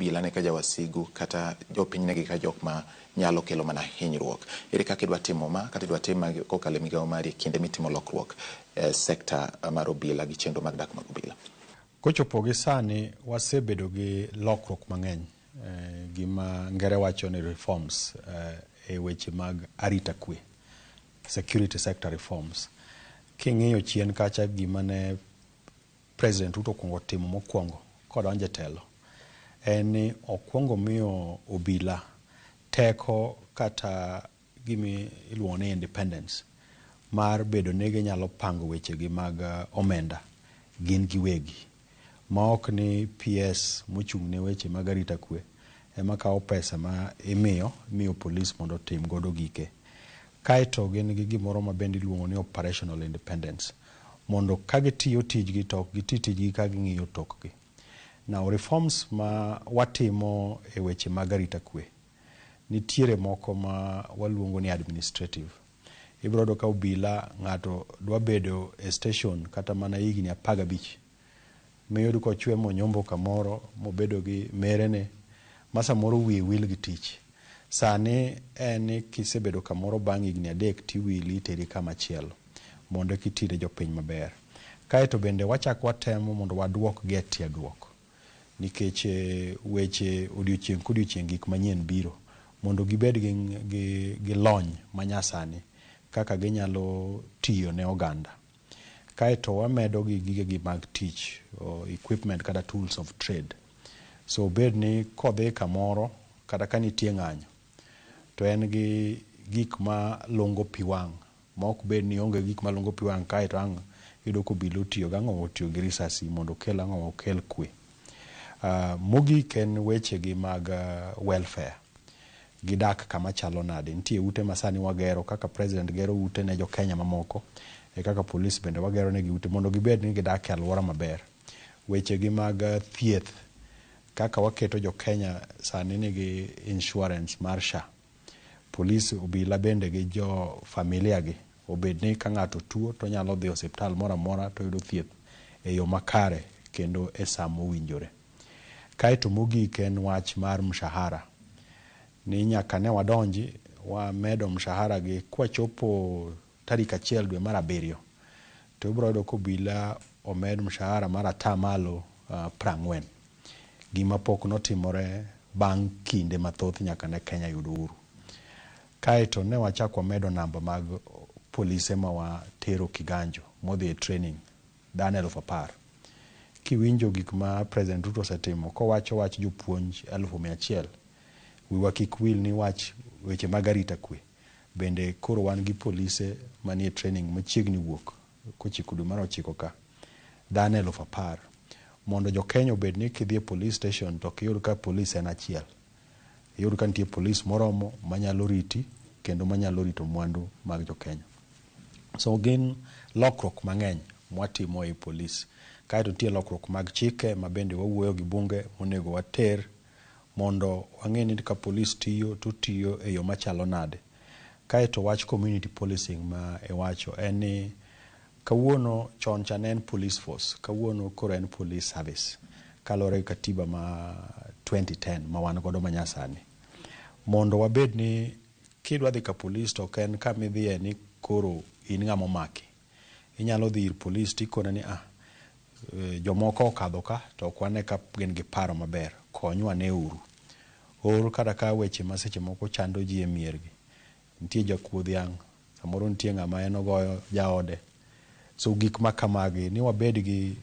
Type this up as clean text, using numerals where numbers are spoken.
obila ne ka jawasigu kata jopiny negi ka jok ma nyalo kelo mana hinyruok. Ere kaka idwa timo ma kata idwa tim ma kokalo e migawo mari e kinde mitimo lokruok e sekta mar obila gi chenro mag dak mag obila? Kochopo gi sani, wasebedo gi lokruok mang'eny, gima ngere wacho ni reforms e weche mag arita kwe, security sector reforms. King'iyo chien kacha, gima ne President Ruto okuongo timo mokwongo kodonjo e telo en ni okwongo miyo obila teko kata gimi iluongo ni independence mar bedo ni ginyalo pango wechegi mag omenda gin giwegi, ma ok ni PS mochung' ne weche mag arita kwe ema kawo pesa ma imiyo polis mondo otim godo gike. Kaeto gin gi gimoro ma bende iluongo ni operational independence, mondo ka gitiyo tijgi to ok giti tijgi ka ging'iyo tokgi. Now, reforms ma watimo e weche mag arita kwe nitiere moko ma waluongo ni administrative. Ibiro yudo ka obila ng'ato dwa bedo e station kata mana higni 15, miyud kochwe monyombo kamoro mobedo gi merene ma samoro wiye wil gi tich. Sani en ni kisebedo kamoro bang' higni 3 tiwili iteri kama chielo mondo eka iti ne jopiny maber. Kaeto bende wachako watemo mondo waduok gi e tiegruok, nikech weche odiochieng' kodiochieng' gik manyien biro, mondo gibed gi lony manyasani kaka ginyalo tiyo ne oganda. Kaeto wamedo gi gigegi mag tich, equipment kata tools of trade. So obed ni kodhi kamoro kata ka nitie ng'anyo to en gi gik ma lungo pi wang', ma ok bed ni onge gik ma lungo pi wang' kaeto ang' iyudo ka obila otiyo gang'o, otiyo gi risasi mondo okel ang'o, okel kwe. Mogik en weche gi mag welfare. Gidak kama chalo nade? Nitie ute ma sani wagero kaka president gero ute ne jo Kenya mamoko, e kaka polis bende wagero negi ute mondo gibed ni gidak e alwora maber. Weche gi mag thieth, kaka waketo jo Kenya sani nigi insurance mar SHA. Polis, obila bende gi jo familia gi obed ni ka ng'ato tuo to onyalo dhi osiptal moro amora to oyudo thieth e yo makare kendo e sa mowinjore. Kaeto mogik en wach mar mshahara. Ni nyaka ne wadonji wamedo mshahara gi kwachopo tarik 1 dwe mar 7 to ibiro yudo ka obila omed mshahara mar atamalo 40. Gima pok notimore bang' kinde mathoth nyaka ne Kenya yud uhuru. Kaeto ne wachako wamedo namba mag polise ma watero Kiganjo modhi e training dhano 10,000. Kiwinjo gik ma President Ruto osetimo kowacho wach jopuonj 100,000, wiwa kik wil ni wach weche mag arita kwe bende koro wan gi polise manie training machiegni wuok kochiko dwe mar 9 ka dhano 10,000, mondo jo Kenya obed ni kidhi e police station to ok iyud ka polis en achiel, iyud ka nitie polis moromo manyalo riti kendo manyalo rito mwandu mag jo Kenya. So gin lokruok mang'eny mwatimo ei polis. Kaeto nitie lokruok mag chike ma bende wawuoyo gi bunge monego water mondo wang'e ni ka polis tiyo to tiyo e yo machalo nade. Kaeto wach community policing ma iwacho en ni kawuono, chon cha ne en police force, kawuono koro en police service kaluwore gi katiba ma 2010 ma wan godo manyasani. Mondo wabed ni kidwa dhi ka polis to ok en kama idhiye ni koro in ng'ama omaki. Inyalo dhi ir polis tikone ni jomoko okadho ka to ok wane ka gin gi paro maber, konywa ane uru. Or kata ka weche ma seche moko chando ji e miergi. Nitie jakuo dhiang', samoro nitie ng'ama en ogoyo jaode. So gik ma kamagi ni wabed gi